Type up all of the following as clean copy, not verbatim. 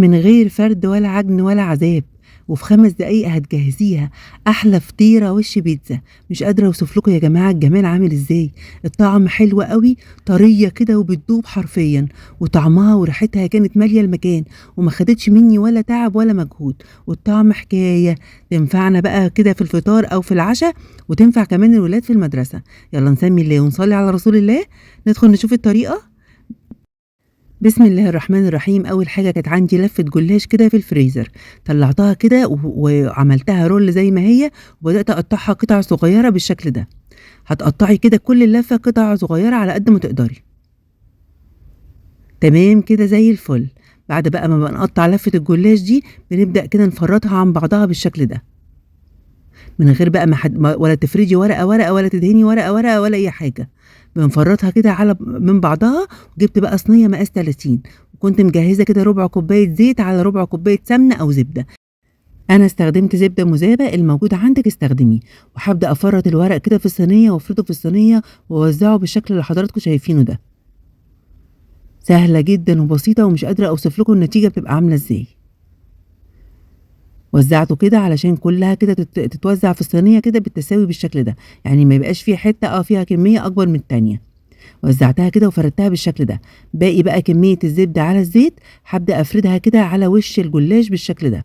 من غير فرد ولا عجن ولا عذاب، وفي 5 دقايق هتجهزيها. احلى فطيره وش بيتزا، مش قادرة اوصف لكم يا جماعة الجمال عامل ازاي. الطعم حلو قوي، طرية كده وبتدوب حرفيا، وطعمها وريحتها كانت ماليه المكان، وما خدتش مني ولا تعب ولا مجهود، والطعم حكاية. تنفعنا بقى كده في الفطار او في العشاء، وتنفع كمان الولاد في المدرسة. يلا نسمي الله ونصلي على رسول الله، ندخل نشوف الطريقة. بسم الله الرحمن الرحيم. اول حاجة كانت عندي لفه جلاش كده في الفريزر، طلعتها كده وعملتها roll زي ما هي، وبدات اقطعها قطع صغيرة بالشكل ده. هتقطعي كده كل اللفة قطع صغيرة على قد ما تقدري، تمام كده زي الفل. بعد بقى ما بنقطع لفه الجلاش دي، بنبدا كده نفرطها عن بعضها بالشكل ده، من غير بقى ما ولا تفردي ورقة ورقة ولا تدهني ورقة ورقة ولا اي حاجة. بنفرطها كده على من بعضها. وجبت بقى صينية مقاس 30، وكنت مجهزة كده ربع كوباية زيت على ربع كوباية سمنه او زبدة. انا استخدمت زبدة مذابه، الموجود عندك استخدميه. وهبدا افرط الورق كده في الصينية، وافرده في الصينية واوزعه بالشكل اللي حضراتكم شايفينه ده. سهلة جدا وبسيطة، ومش قادرة اوصف لكم النتيجة بتبقى عامله ازاي. وزعته كده علشان كلها كده تتوزع في الصينية كده بالتساوي بالشكل ده، يعني ما يبقاش فيه حتة فيها كمية اكبر من التانية. وزعتها كده وفردتها بالشكل ده. باقي بقى كمية الزبدة على الزيت، هبدا افردها كده على وش الجلاش بالشكل ده.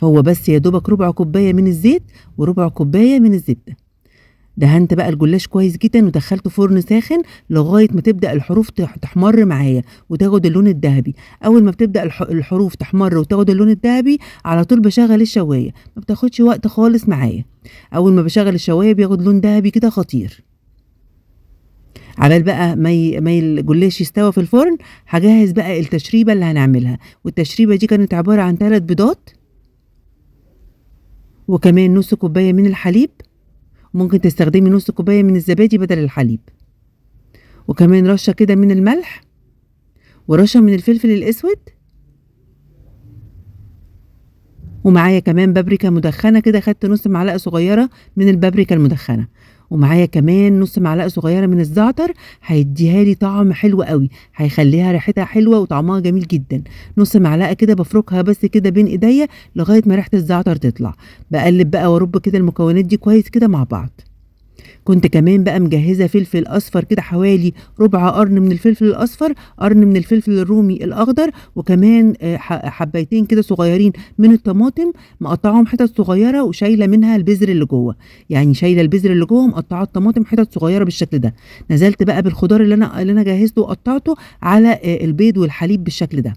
هو بس يا دوبك ربع كوباية من الزيت وربع كوباية من الزبدة. دهنت بقى الجلاش كويس جدا ودخلته فرن ساخن لغاية ما تبدا الحروف تحمر معايا وتاخد اللون الذهبي. اول ما بتبدا الحروف تحمر وتاخد اللون الذهبي، على طول بشغل الشوايه، ما بتاخدش وقت خالص معايا. اول ما بشغل الشوايه بياخد لون ذهبي كده خطير. عبال بقى ما الجلاش يستوى في الفرن، هجهز بقى التشريبه اللي هنعملها. والتشريبه دي كانت عبارة عن 3 بيضات، وكمان نص كوباية من الحليب، ممكن تستخدمي نص كوباية من الزبادي بدل الحليب، وكمان رشه كده من الملح، ورشه من الفلفل الاسود، ومعايا كمان بابريكا مدخنه كده، خدت نص معلقه صغيرة من البابريكا المدخنه، ومعايا كمان نص معلقه صغيرة من الزعتر، هيديها لي طعم حلو قوي، هيخليها ريحتها حلوة وطعمها جميل جدا. نص معلقه كده بفركها بس كده بين ايديا لغاية ما ريحه الزعتر تطلع. بقلب بقى وارب كده المكونات دي كويس كده مع بعض. كنت كمان بقى مجهزة فلفل اصفر كده، حوالي ربع قرن من الفلفل الاصفر، قرن من الفلفل الرومي الاخضر، وكمان حبايتين كده صغيرين من الطماطم مقطعهم حتت صغيرة وشايله منها البذر اللي جوه، يعني شايله البذر اللي جوه ومقطعه الطماطم حتت صغيرة بالشكل ده. نزلت بقى بالخضار اللي انا جهزته وقطعته على البيض والحليب بالشكل ده.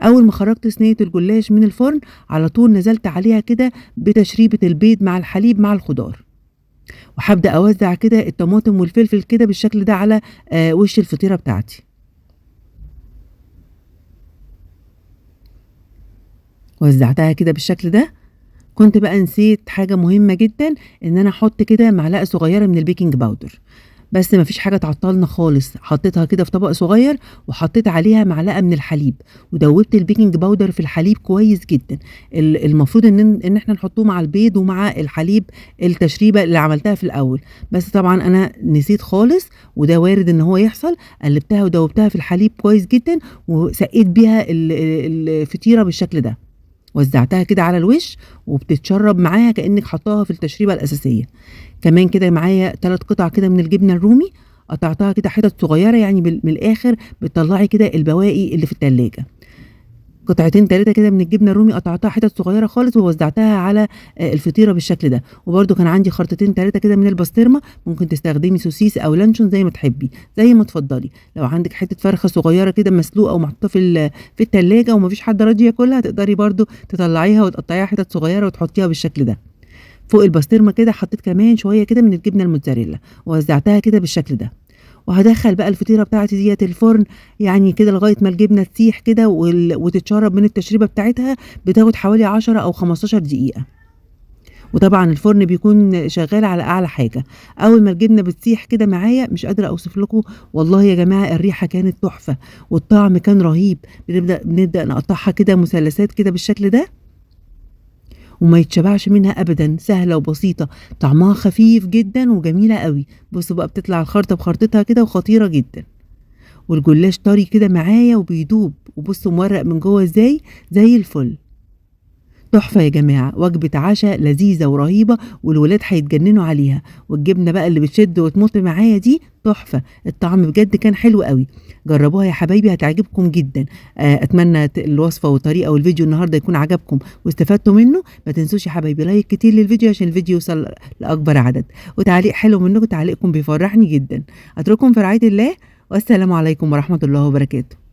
اول ما خرجت صينية الجلاش من الفرن على طول نزلت عليها كده بتشريبه البيض مع الحليب مع الخضار، وهبدا اوزع كده الطماطم والفلفل كده بالشكل ده على وش الفطيره بتاعتي. وزعتها كده بالشكل ده. كنت بقى نسيت حاجة مهمة جدا، ان انا احط كده معلقه صغيرة من ال baking powder، بس مفيش حاجة تعطلنا خالص. حطيتها كده في طبق صغير وحطيت عليها معلقه من الحليب، ودوبت ال baking powder في الحليب كويس جدا. المفروض ان احنا نحطوه مع البيض ومع الحليب التشريبه اللي عملتها في الاول، بس طبعا انا نسيت خالص، وده وارد ان هو يحصل. قلبتها ودوبتها في الحليب كويس جدا، وسقيت بيها الفطيره بالشكل ده. وزعتها كده على الوش وبتتشرب معاها كأنك حطاها في التشريبة الأساسية. كمان كده معايا 3 قطع كده من الجبنة الرومي، قطعتها كده حتت صغيرة، يعني من الآخر بتطلعي كده البواقي اللي في التلاجة. قطعتين 3 كده من الجبنة الرومي قطعتها حتت صغيرة خالص ووزعتها على الفطيرة بالشكل ده. وبرده كان عندي خرطتين 3 كده من البسطرمة، ممكن تستخدمي سوسيس أو لانشون زي ما تحبي، زي ما تفضلي. لو عندك حتة فرخة صغيرة كده مسلوقة ومحطوطة في التلاجة ومفيش حد راضي ياكلها، تقدري برده تطلعيها وتقطعيها حتت صغيرة وتحطيها بالشكل ده. فوق البسطرمة كده حطيت كمان شوية كده من الجبنة الموتزاريلا ووزعتها كده بالشكل ده. وهدخل بقى الفطيره بتاعتي ديت الفرن، يعني كده لغاية ما الجبنة تسيح كده وتتشرب من التشريبه بتاعتها، بتاخد حوالي 10 او 15 دقيقة. وطبعا الفرن بيكون شغال على اعلى حاجة. اول ما الجبنة بتسيح كده معايا، مش قادرة اوصف لكم والله يا جماعة، الريحة كانت تحفة والطعم كان رهيب. بنبدا نقطعها كده مثلثات كده بالشكل ده، وما يتشبعش منها ابدا. سهلة وبسيطة، طعمها خفيف جدا وجميلة قوي. بصوا بقى بتطلع الخرطة بخرطتها كده وخطيرة جدا. والجلاش طري كده معايا وبيدوب، وبصوا مورق من جوه ازاي زي الفل. تحفة يا جماعة، وجبة عشاء لذيذة ورهيبة، والولاد هيتجننوا عليها. والجبنة بقى اللي بتشد وتمط معايا دي تحفة، الطعم بجد كان حلو قوي. جربوها يا حبايبي هتعجبكم جدا. اتمنى الوصفة والطريقة والفيديو النهاردة يكون عجبكم واستفدتوا منه. ما تنسوش يا حبايبي like كتير للفيديو عشان الفيديو يوصل لأكبر عدد، وتعليق حلو منكم، تعليقكم بيفرحني جدا. اترككم في رعاية الله، والسلام عليكم ورحمة الله وبركاته.